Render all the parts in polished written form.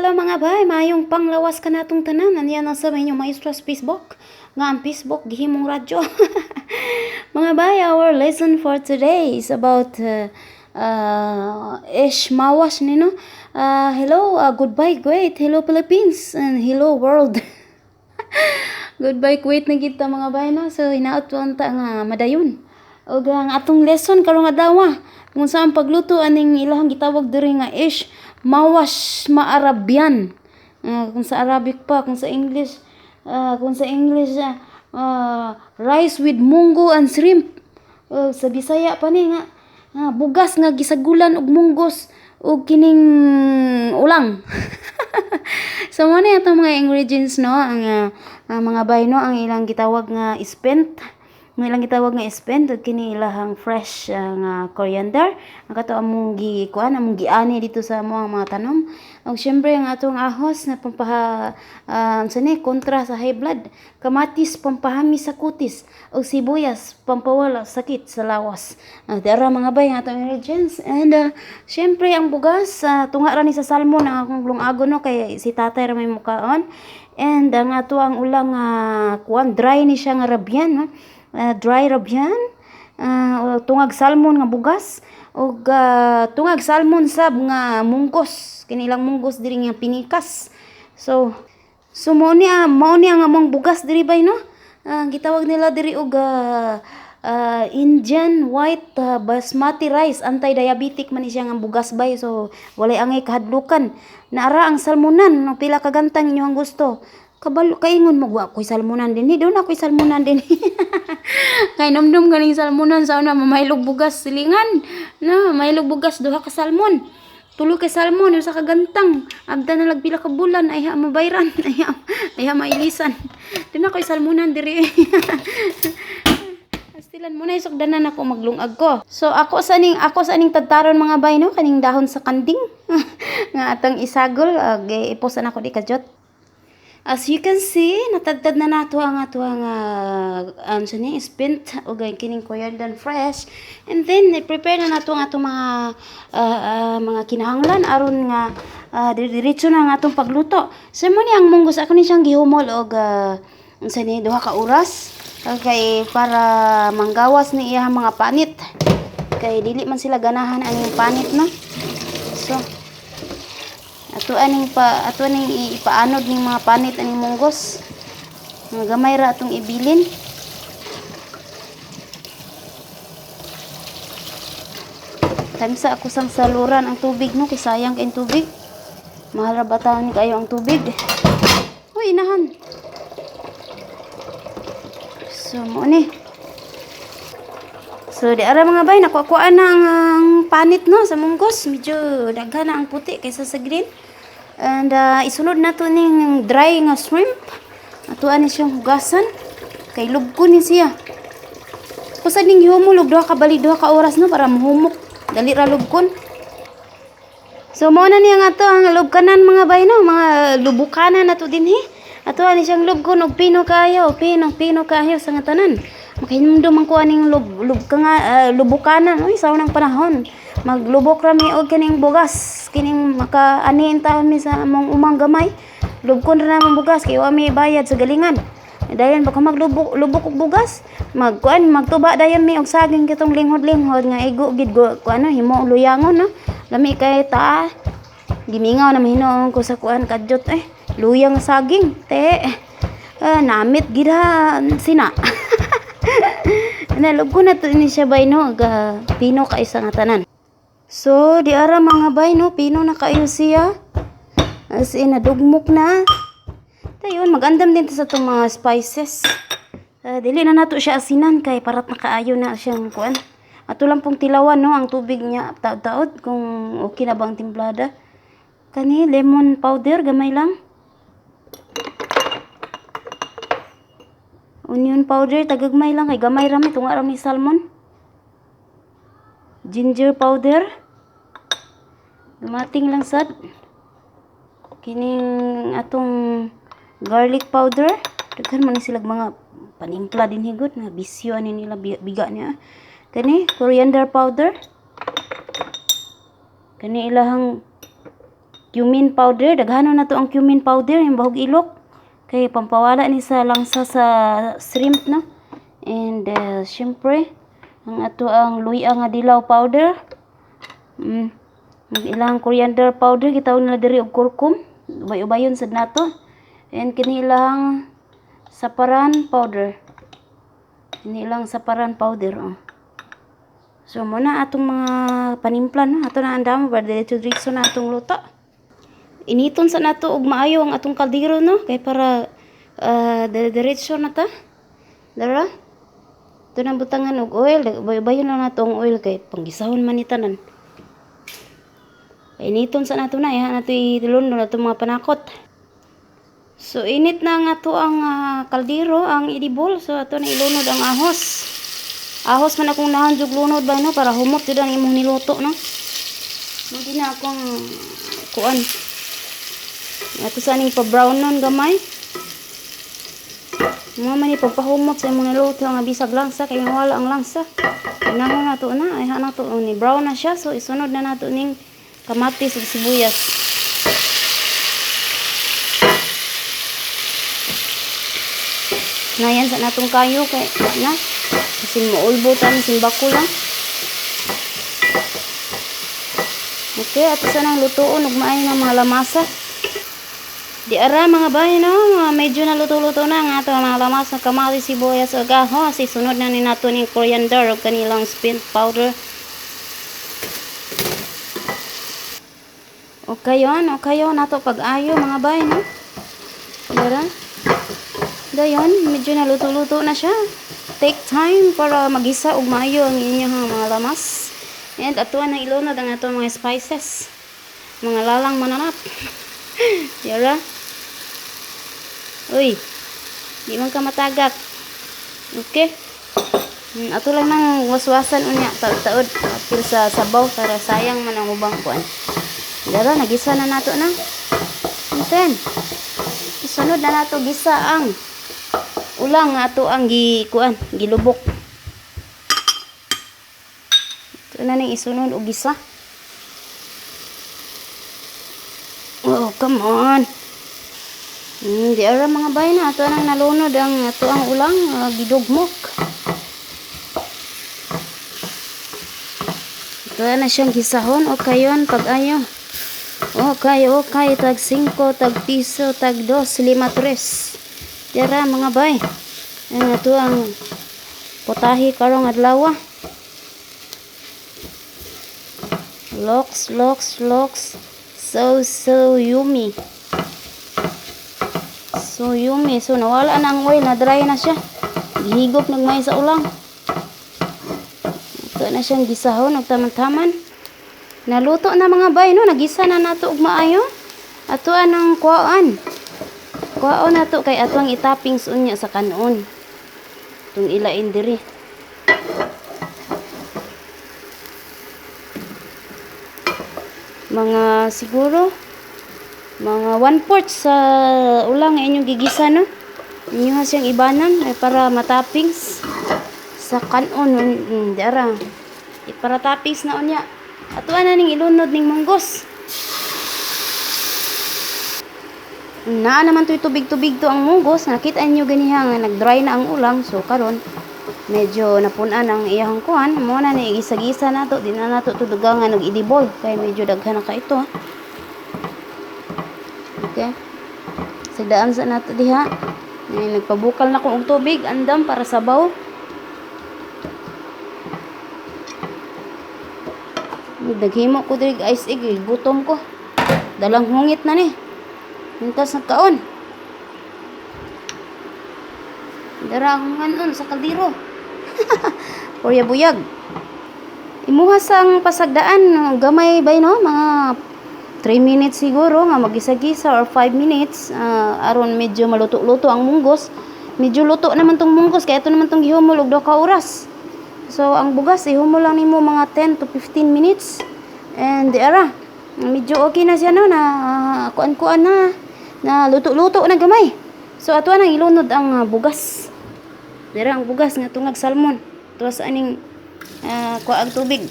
Hello, mga bay, maayong panglawas kanatong tanan. Aniya na sa inyong maestro sa Facebook. Nga ang Facebook gihimong radyo. Mga bay, our lesson for today is about ish mawash nino. Hello, goodbye Kuwait, hello Philippines, and hello world. Goodbye Kuwait na kita, mga bay, no. So hinaot po unta nga madayon. Ug ang atong lesson karong adlaw kung saan pagluto aning ilahang gitawag diri nga ish mawash maarabian. Kung sa Arabic pa, kung sa English, rice with munggo and shrimp. Sa Bisaya pa ni nga bugas nga gisagulan og munggos ug kining ulang. So mo ni atong mga ingredients, no, ang mga bay, no, ang ilang gitawag nga spent, ang ilang gitawag nga spent ug kini ilahang fresh nga coriander, ang kato among gi kuan, among giani dito sa among mga tanom. Ug syempre ang atong ahos na pampaha, unsa ni, kontra sa high blood, kamatis pampahamis sa kutis, ug sibuyas pampawala sakit sa lawas. Dara, mga bay, ang atong ingredients. And syempre ang bugas, tunga ra ni sa salmon ang akong lungagon, no, kay si tatay ra may mukaon. And ang ato ang ulang, kuan, dry ni siya nga rabyan, no? Dry rabyan, tungag salmon nga bugas ug tungag salmon sab nga munggos, kini ilang munggos diri nga pinikas. So mao ni ang among bugas diri, bay, no. Gitawag nila diri og Indian white basmati rice. Anti-diabetic man ni siya nga bugas, bay, so walay angay kahadlukan. Naara ang salmonan, no, pila ka gantang inyong gusto. Kabalo kaingon mo, wa ko'y salmonan dinhi, doon ako'y salmonan dinhi. Kay numdum ganing salmonan sa una, mamaylog bugas silingan. No, maylog bugas duha ka salmon. Tulo kay salmon usa ka gantang. Abda na lag pila ka bulan ay ha mabayran, ay ha mailisan. Duna ko'y salmonan diri. Astilan mo na isugdanan ako maglungag ko. So ako sa aning tadtaron, mga bay, no, kaning dahon sa kanding nga atong isagol, ipusan ako di kadyot. As you can see, natadtad na nato ang ato ang ano ni spent ug ang kining coriander fresh. And then i-prepare na nato ang atong mga kinahanglan aron nga diretso na ang atong pagluto. So mo ni ang munggos, ako ni siyang gihumol og unsa ni, 2 ka oras kay para manggawas ni iyang mga panit. Kay dili man sila ganahan aning panit, no. So ato aning ipaanod ning mga panit aning munggos. Mga gamay ra atong ibilin. Tamsa ako sang saluran ang tubig, no, kay sayang kay tubig. Mahal ra ba taon kayo ang tubig? Uy, inahan. So mo ni. So di ara, mga bay, nakuha na ang panit, no, sa munggos. Medyo daghan na ang puti kaysa sa green. And isunod na to ning dry nga shrimp. Ato ani siyang hugasan. Kay lubko ni siya. Kusa ning gihumol og duha ka bali 2 ka oras, no, para mahumok. Dali ra lubkon. So mao na niya nga to ang lubkanan, mga bay, no, mga lubukanan na to dinhi. Ato ani siyang lubkon og pino kayo, pino pino kayo sa nga tanan. Makahinumdum man ko aning lub, lub ka nga lubukanan oy sa unang panahon. Maglubok ra mi og kining bugas, kining maka aniin taon mi sa among umang gamay. Lubkon ra namong bugas kay wa mi bayad sa galingan. Dayon baka maglubok lubok og bugas, magkuan, magtuba dayon mi og saging kitong linghod-linghod nga igo gid go kuan, himo luyangon, no. Lami kay ta. Gimingaw na mahinuon ko sa kuan kadyot eh. Luyang saging, te. Namit gid ha sina. Nalog ko na to ni siya, bay, no, ga pino ka isa nga tanan. So di ara, mga bay, no, pino na kayo siya. As in, nadugmok na. Dayon magandam din ta sa itong mga spices. Dili na nato siya asinan kay parat na kaayo na siyang kuan. Ato lang pong tilawan, no, ang tubig niya taod-taod kung okay na ba ang timplada. Kani lemon powder gamay lang. Onion powder tagagmay lang kay gamay ra mi, tunga ra mi salmon. Ginger powder. Dumating lang sad. Kining atong garlic powder. Daghan man ni sila mga panimpla din higot na bisyo ani nila biga niya. Kani coriander powder. Kani ilahang Cumin powder, daghanon na to ang cumin powder yung bahog ilok. Kay pampawala ni sa langsa sa shrimp, no. And syempre ang ato ang luya nga dilaw powder. Ilang coriander powder gitawag nila diri og kurkum. Ubay-ubayon sad nato. And kini ilang saparan powder. Kini ilang saparan powder, oh. So muna atong mga panimpla, no. Ato na andam ba diretso na atong luto. Initon sa nato og maayo ang atong kaldero, no, kay para diretso na ta. Dara. Ito na butangan og oil, ubay-ubayon lang nato ang oil kay panggisahon man ni tanan. Initon sa nato na, iha nato ilunod ato mga panakot. So init na nga to ang kaldero, ang edible. So ato na ilunod ang ahos. Ahos man akong nahan jug lunod ba, no, para humot jud ang imong niluto, no. Mo di na akong kuan. Ato sa ning pa-brown nun gamay. Mo man ni pagpahumot sa imong niluto nga bisag langsa kay mawala ang langsa. Inahon nato na, iha nato ni brown na siya. So isunod na nato ning kamatis ug sibuyas. Nayan sa natong kayo kay na kasi moulbo tan simbako lang. Okay, ato sa nang lutuon ug maayo ng mga lamasa. Di ara mga bay, no, mga medyo naluto-luto na ang ato mga lamasa, kamatis, sibuyas ug ahos. Isunod na ni nato ning coriander ug kanilang spin powder. Okay yon, okay yon nato pag-ayo mga bay, no. Dara. Dayon, medyo naluto-luto na siya. Take time para magisa og maayo ang inyong mga lamas. And atuan na ilunod ang atong mga spices. Mga lalang mananap. Yara. Uy. Di man ka matagak. Okay. Ato lang nang waswasan unya taud-taud apil sa sabaw para sayang man ang ubang kuan. Dara, nagisa na nato na. Then, isunod na nato gisa ang ulang nga ato ang gikuan, gilubok. Ito na ning isunod og gisa. Oh, come on. Di ara mga bay na ato nang nalunod ang ato ang ulang gidugmok. Ito na siyang gisahon. Okay yun, pag-ayo. Okay, okay. Tag 5, tag piso, tag 2, 5, 3. Tira mga bay. Ang ato ang putahe karong adlaw. Looks, looks, looks. So, so yummy. So yummy. So nawala na ang oil. Na-dry na siya. Gihigop nagmay sa ulang. Ito na siyang gisahon og taman-taman. Naluto na mga bay, no? Nagisa na nato og maayo. Ato anang kuhaan. Kuhaon nato kay ato ang itoppings unya sa kanon. Itong ilain diri. Mga siguro mga 1/4 sa ulang inyong gigisa, no? Inyo siyang ibanan ay para matoppings sa kanon. Dara. Para toppings na unya. Ato na ning ilunod ning munggos. Naa naman to'y tubig-tubig to ang munggos. Nakita niyo ganiha nga nag-dry na ang ulang. So karon medyo napun-an ang iyang kuan. Mo na ni gisa-gisa nato, di na nato tudugangan og idibol kay medyo daghan na ka ito. Okay. Sagdaan sa nato diha. Ay, nagpabukal na ko og tubig andam para sabaw. Naghimo ko diri ice egg, gutom ko. Dalang hungit na ni. Mintas nagkaon. Dara akong kanon sa kaldero. Porya buyag. Imuha sang pasagdaan gamay bay, no, mga 3 minutes siguro nga magisa-gisa or 5 minutes aron medyo maluto-luto ang munggos. Medyo luto naman tong munggos kay ito naman tong gihumol og duha ka oras. So ang bugas ihumol lang nimo mga 10 to 15 minutes. And di ara, medyo okay na siya, no, na kuan-kuan na, na luto-luto na gamay. So ato nang ilunod ang bugas. Dira ang bugas nga tungag salmon. Tuwa sa aning kuag tubig.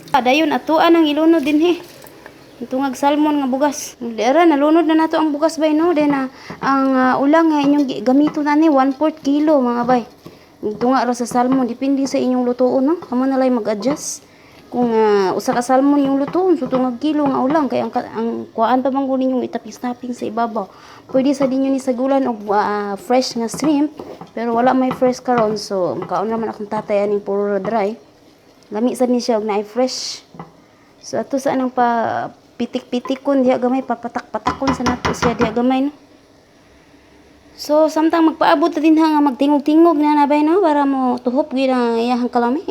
Dayon atuan ang ilunod dinhi. Tungag salmon nga bugas. Dira nalunod na nato ang bugas, bay, no. Then ang ulang nga inyong gamiton ani, 1/4 kilo, mga bay. Tunga ra sa salmon, depende sa inyong lutuon, no. Kamo na lang mag-adjust. Kung usa ka salmon yung lutuon, so tungag kilo nga ulang kay ang kuan pa man gud ninyong itaping-taping sa ibabaw. Pwede sa dinyo ni sagulan og fresh nga shrimp, pero wala may fresh karon, so makaon naman akong tatay aning puro dry. Lami sad ni siya og naay fresh. So ato sa anang pa pitik-pitikon diha gamay, papatak-patakon sa nato siya diha gamay, no. So samtang magpaabot ta dinha nga magtingog-tingog na na, bay, no, para mo tuhop gyud ang iyahang kalami.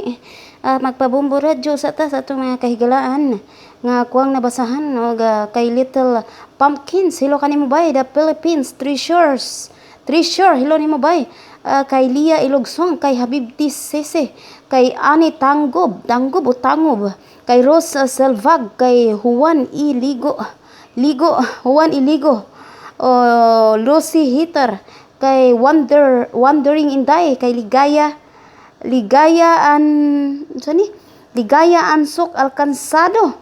Magpabombo radyo sa ta sa atong mga kahigalaan nga kuang nabasahan og kay Little Pumpkins, hello kanimo, bay. The Philippines Treasures Treasure, hello nimo, bay. Kay Lia Ilogsong, kay Habibti Sese, kay Ani Tangob, Tangob o Tangob, kay Rose Selvag, kay Juan Iligo, Ligo, Juan Iligo, o Lucy Hitter, kay Wonder Wondering Inday, kay Ligaya Ligaya an unsa ni? Ligaya Ansok Alcansado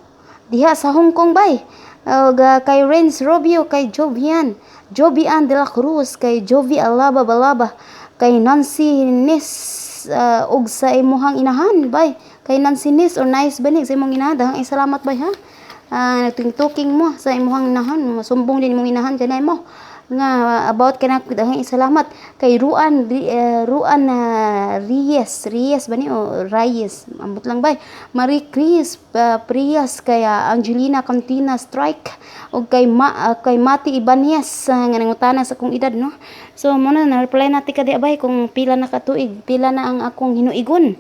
diha sa Hong Kong, bay. Og kay Renz Rubio, kay Jovian Jovian de la Cruz, kay Jovi Alaba Balaba, kay Nancy Nis ug sa imuhang inahan, bay. Kay Nancy Nis or nice banig sa imong inahan, daghang salamat, bay, ha. Nagtingtuking mo sa imuhang inahan, masumbong din imong inahan kanay mo nga about kana. Daghang salamat kay Ruan Ruan Reyes, Reyes ba ni o Reyes, ambot lang, bay. Marie Chris Prias, kay Angelina Cantina Strike ug kay Mati Ibanez nga nangutana sa akong edad, no. So mo na na-reply na ka di, bay, kung pila na ka tuig, pila na ang akong hinuigon.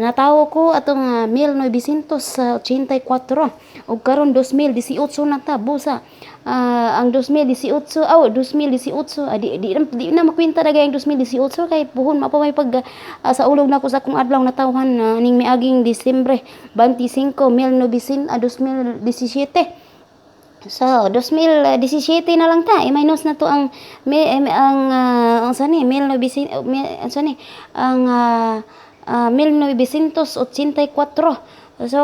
Natawo ko atong 1984 ug karon 2018 na ta, busa. Ang 2018, aw, 2018, di na makwenta dagay ang 2018 kay puhon mapa may pag sa ulog nako sa akong adlaw natawhan ning miaging Disyembre 25 19 2017. So 2017 na lang ta, i-minus na to ang may ang unsa ni 19 unsa ni ang 1984. So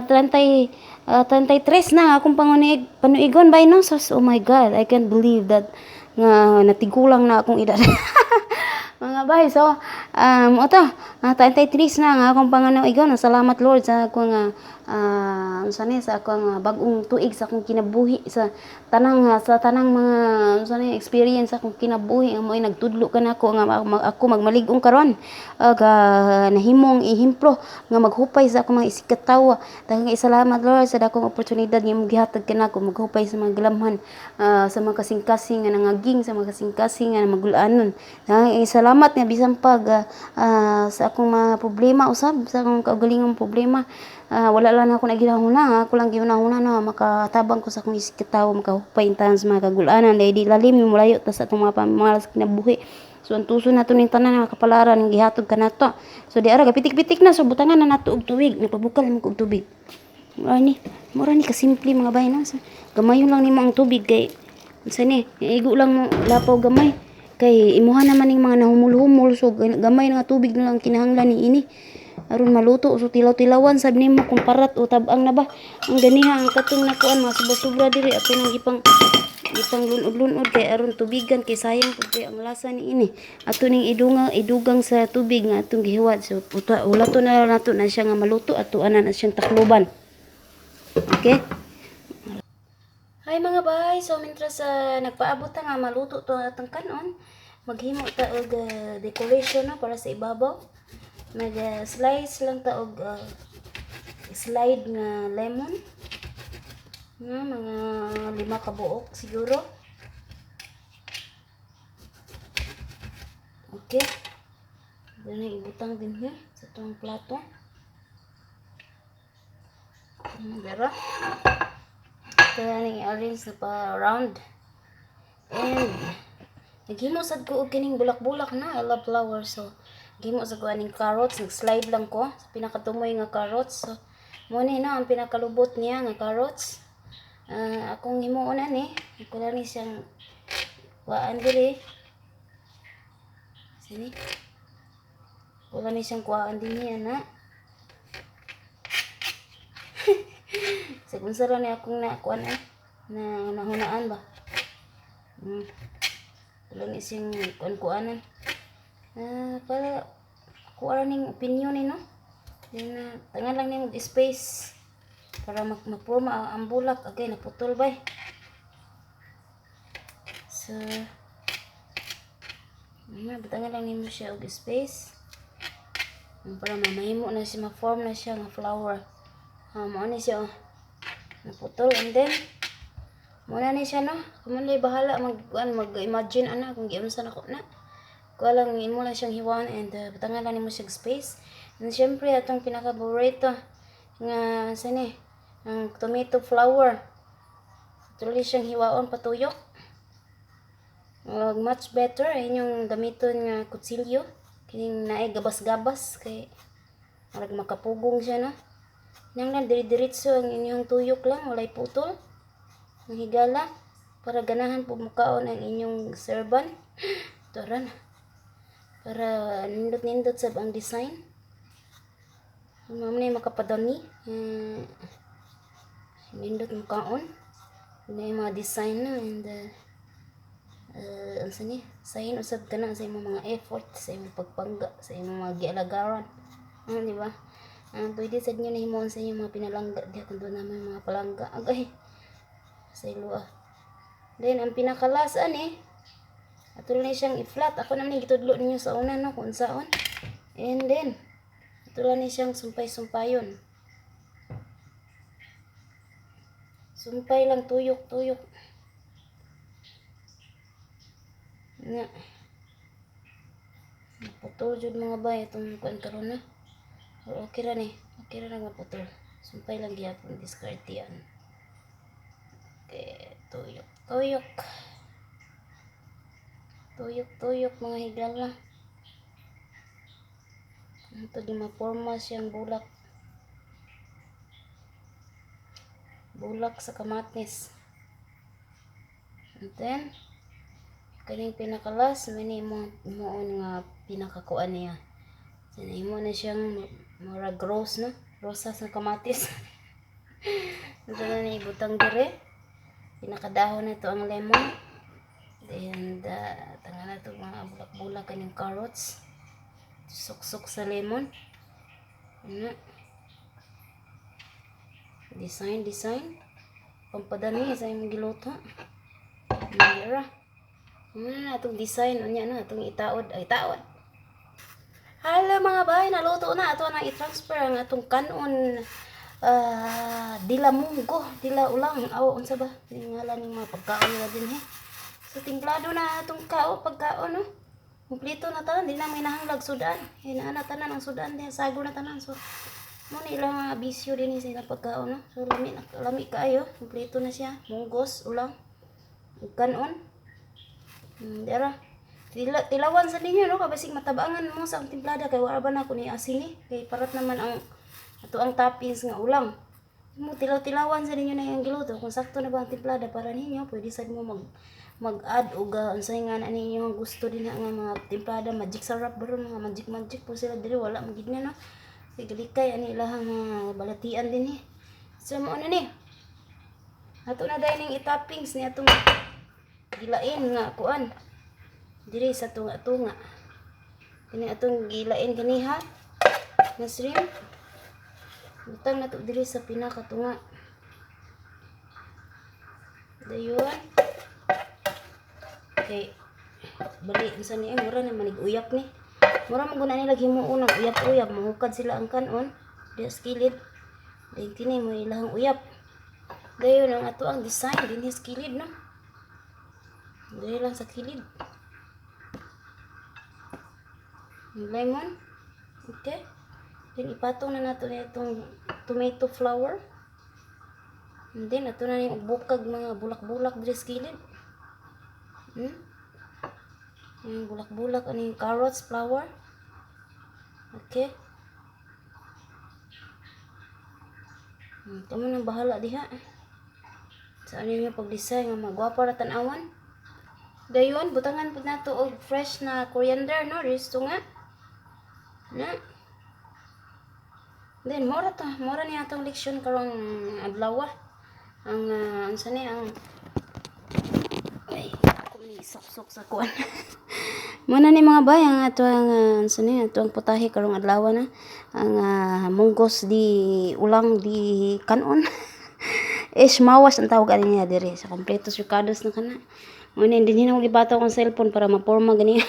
30 33 na akong pangunig panuigon, bay, no. So oh my God, I can't believe that nga natigulang na akong edad, mga bay. So oto, 33 na nga akong panganuigon. Salamat, Lord, sa akong unsa ni sa akong bag-ong tuig sa akong kinabuhi, sa tanang mga unsa ni experience sa akong kinabuhi nga mo'y nagtudlo kanako nga ako magmalig-ong karon ug nahimong ehemplo nga maghupay sa akong mga isigkatawo. Daghang salamat, Lord, sa dakong oportunidad nga imong gihatag kanako maghupay sa mga galamhan, sa mga kasing-kasing nga nangaging, sa mga kasing-kasing nga magul-anon. Daghang salamat nga bisan pag sa akong mga problema usab, sa akong kaugalingong problema, wala lang ako naghinahuna. Ako lang gihunahuna na makatabang ko sa akong isigkatawo, makahupay intahan sa mga kagul-anan dahil di lalim yung mulayo ta sa atong mga pamamalas kinabuhi. So ang tuso nato ning tanan nga kapalaran nga gihatag kanato. So di ara gapitik-pitik na, so butangan na nato og tubig. Nagpabukal man ko og tubig. Mura ni, mura ni kasimple, mga bay, no. So, gamayon lang nimo ang tubig kay unsa ni, igo lang mo lapaw gamay kay imuha naman ning mga nahumul-humul, so gamay nga tubig na lang kinahanglan ni ini aron maluto. So tilaw-tilawan sab nimo kung parat o tab-ang na ba. Ang ganiha ang katong nakuan mga sobra-sobra diri, ato nang ipang ipang lunod-lunod kay aron tubigan kay sayang pud kay ang lasa ni ini. Ato ning idunga idugang sa tubig nga atong gihiwat. So uta, ulato na lang nato na siya nga maluto, ato ana na siyang takluban. Okay. Hi, mga bay. So mintras nagpaabot ta nga maluto to atong kanon, maghimo ta og decoration, no, para sa ibabaw. Nag slice lang ta og slide nga lemon. Nga mga lima ka buok siguro. Okay. Dili ibutang din sa atong plato. Dara. Kaya ning i-arrange na pa round. And naghimo sad ko og kining bulak-bulak na. I love flowers, so ghimo sad ko aning carrots, nag-slide lang ko sa pinakatumoy nga carrots. So mo ni na ang pinakalubot niya nga carrots. Akong himuon ani, ako lang ni siyang kuhaan diri. Sini. Wala ni siyang kuhaan din niya na. Sa unsa ra ni akong na kuan eh, na nahunaan ba. Tulo ni siyang kuan-kuanan. Ah, para kuha ra ning opinion ni, no. Then tangan lang nimo space para magporma ang bulak. Okay, naputol bay. So, ano, butangan lang nimo siya og space. Para mamahimo na siya, ma-form na siya nga flower. Ah, mao ni siya, oh. Naputol and then mao na ni siya, no. Kamo na bahala mag kuan, mag-imagine ana kung giunsa nako na. Kuha lang imo lang siyang hiwaon and butangan lang nimo siya og space. And syempre atong pinaka-paborito nga sa ni ang tomato flower. Tuloy siyang hiwaon patuyok. Much better inyong gamiton nga kutsilyo kining naay gabas-gabas kay murag makapugong siya, no. Nang lang diri-diretso ang inyong tuyok lang, walay putol. Ang higala para ganahan po mukaon ang inyong servan. Tara na. Para nindot-nindot sab ang design. Mao na makapadani. Nindot mukaon. Na yung mga design na and unsa ni? Sahin usab kana sa imong mga effort, sa imong pagpangga, sa imong mga gialagaran. Ah, di ba? Ah, pwede sad nyo na himuon sa inyong mga pinalangga diha kung doon naman mga palangga. Agay. Sa ilo ah. Then ang pinaka-last ani, ato lang siyang i-flat. Ako naman yung gitudlo ninyo sa una, no, kung unsaon. And then ato lang ni siyang sumpay-sumpayon. Sumpay lang, tuyok, tuyok. Nga. Naputol jud, mga bay, itong kuan karon na. Pero okay ra ni. Okay ra na maputol. Sumpay lang gihapon, diskartean. Okay, tuyok, tuyok. Tuyok, tuyok, mga higala. Ito di maporma siyang bulak. Bulak sa kamatis. And then, kaning pinaka-last, may mo moon nga pinakakuan niya. So, imo na siyang murag rose, no? Rosas ng kamatis. Ito na ni ibutang dire. Pinakadahon na ito ang lemon. Then, tanga na ito mga bulak-bulak kaning carrots. Suksok sa lemon. Ano? Design, design. Pampadani sa imong giluto. Mira. Ano na atong design unya na atong itaod ay taod. Hello, mga bay, naluto na ato na i-transfer ang atong kanon, dila munggo, dila ulang, aw unsa ba? Ngalan ning mga pagkaon nila din he. So timplado na atong kao pagkaon, no. Kompleto na tanan, di na may nahanglag sudan. Hinaan na tanan ang sudan din, sago na tanan. So mo ni ilang mga bisyo din sa ilang pagkaon, no. So lami na lami kaayo, kompleto na siya. Munggos, ulang, ug kanon. Dara. Tilawan sa ninyo, no, kabasig matabangan mo sa ang timplada kay wala ba na ko ni asin ni kay parat naman ang ato ang toppings nga ulang. Mo tilaw-tilawan sa ninyo na yung giluto kung sakto na ba ang timplada para ninyo. Pwede sad mo mag-add og unsay nga na ninyo ang gusto din nga mga timplada, magic sarap ba ron, mga magic magic po sila diri, wala man gid na, no, kay galikay ani ilahang mga balatian din eh. So mo na ni ato na dayon ning i-toppings ni atong gilain nga kuan diri sa tunga-tunga kini atong gilain kaniha nga shrimp, butang na to diri sa pinakatunga. Dayon kay bali unsa ni, mura na manig uyap ni, mura man guna nila himuon ang uyap-uyap, mahukad sila ang kanon diha sa kilid. Dayon kini mo ilahang uyap. Dayon ang ato ang design dinhi sa kilid, no, diri lang sa kilid. Yung lemon. Okay. Then ipatong na nato na itong tomato flower. And then ato na yung bukag mga bulak-bulak diri sa kilid. Yung bulak-bulak ano yung carrots flower. Okay. Kamo nang bahala diha. Sa ano yung pag-design nga magwapa ra tan-awan. Dayon butangan pud nato og fresh na coriander, no, resto nga. Na. Then mora to, mora ni atong leksyon karong adlaw. Ang unsa ni ang, ay, ako ni suksok sa kuan. Muna ni, mga bay, ang ato ang unsa ni ato ang putahe karong adlaw na ang munggos di ulang di kanon. Ish mawas ang tawag ani niya diri sa kompletos rekados na kana. Muna hindi nimo gibato akong cellphone para maporma gani.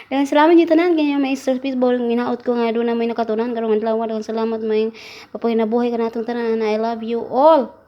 Daghang salamat niyo tanan kay may Mr. Fishball, ginaot ko nga doon na may nakatunan karong adlaw. Daghang salamat, may papuy na buhay kanatong tanan. I love you all.